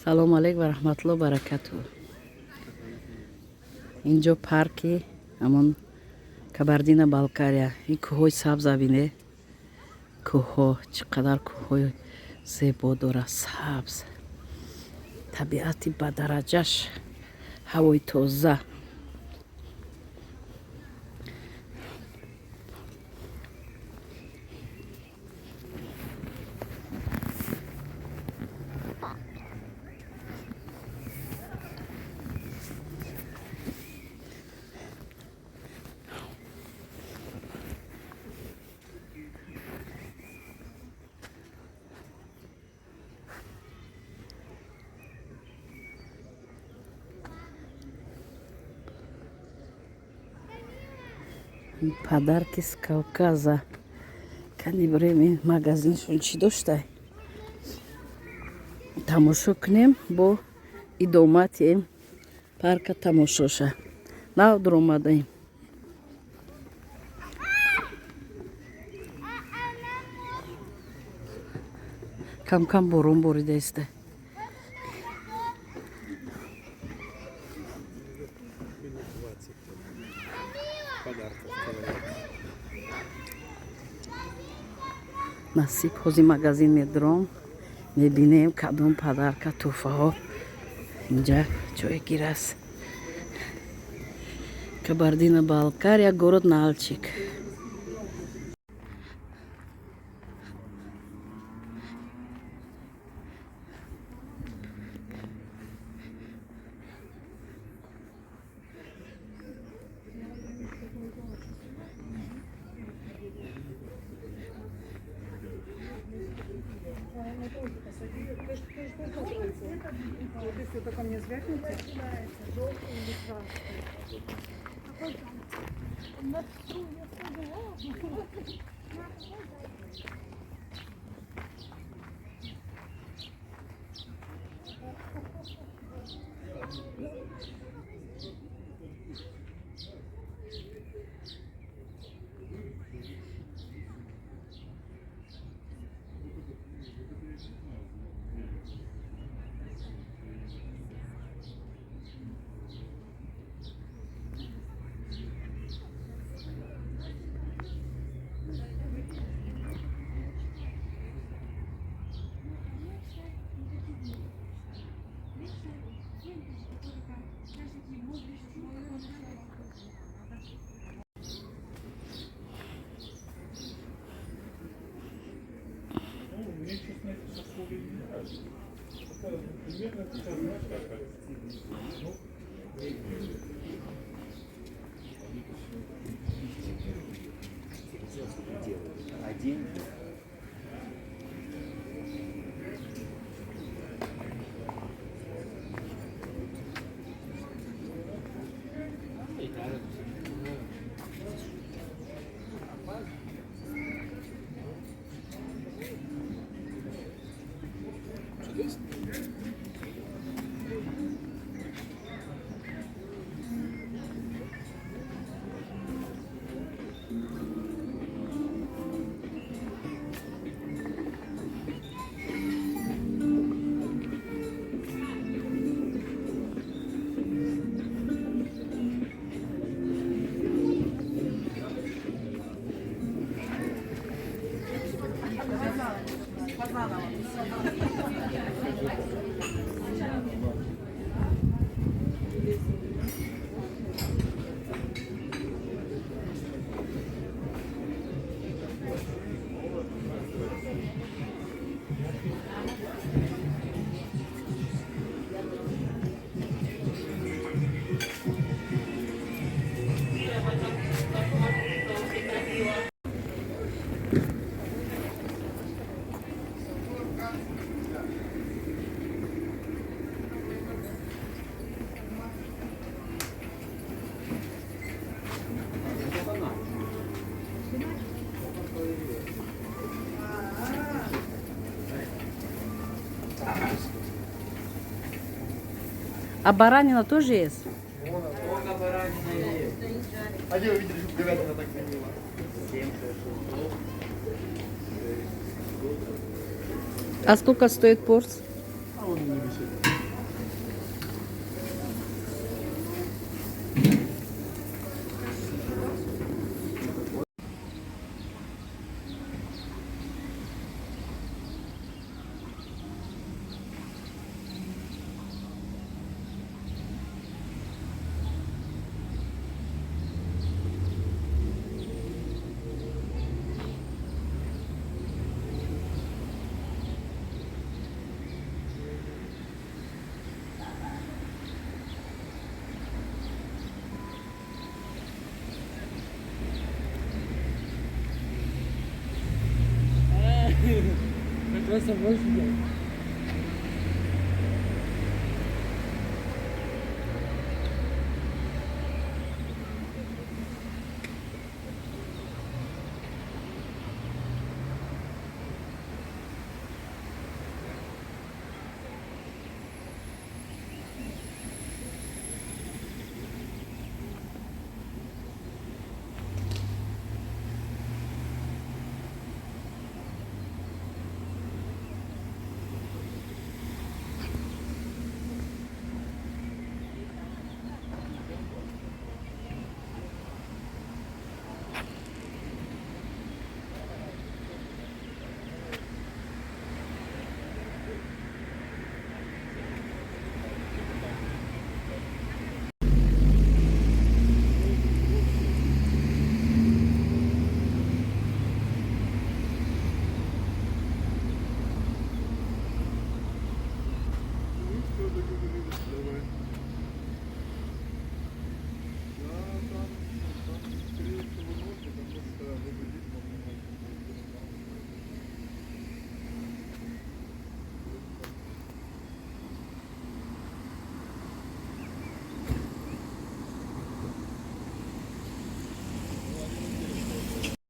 Салому алейк ва раҳматулло баракату. Инҷо парки ҳамон Кабардино Балкария. Ин кӯҳҳои сабза бине, кӯҳҳо чӣ қадар кӯҳҳои зебо дора, сабз, табиати ба дараҷаш, ҳавои тоза. Подарки с Кавказа. Кани бирем, ин магазиншон чӣ доштай, тамошо кунем. Бо идоматием парка тамошоша. Нав дуромадаем. Камкам борон боридаиста. Минут 20 подарков человек. Насиб, ҳози магазин медуром, мебинем, кадом подарка, тӯҳфаҳо инҷа ҷойгир аст. Кабардино Балкария, город Налчик. Вот если только мне звякнете. Ну, мне, честно, эти сосуды не нравятся. Это примерно сейчас, знаешь, как ну, не А деньги? А баранина тоже есть? А где вы видели, чтобы говядина так звенела? А сколько стоит порц? А он не висит. Вася больше делает.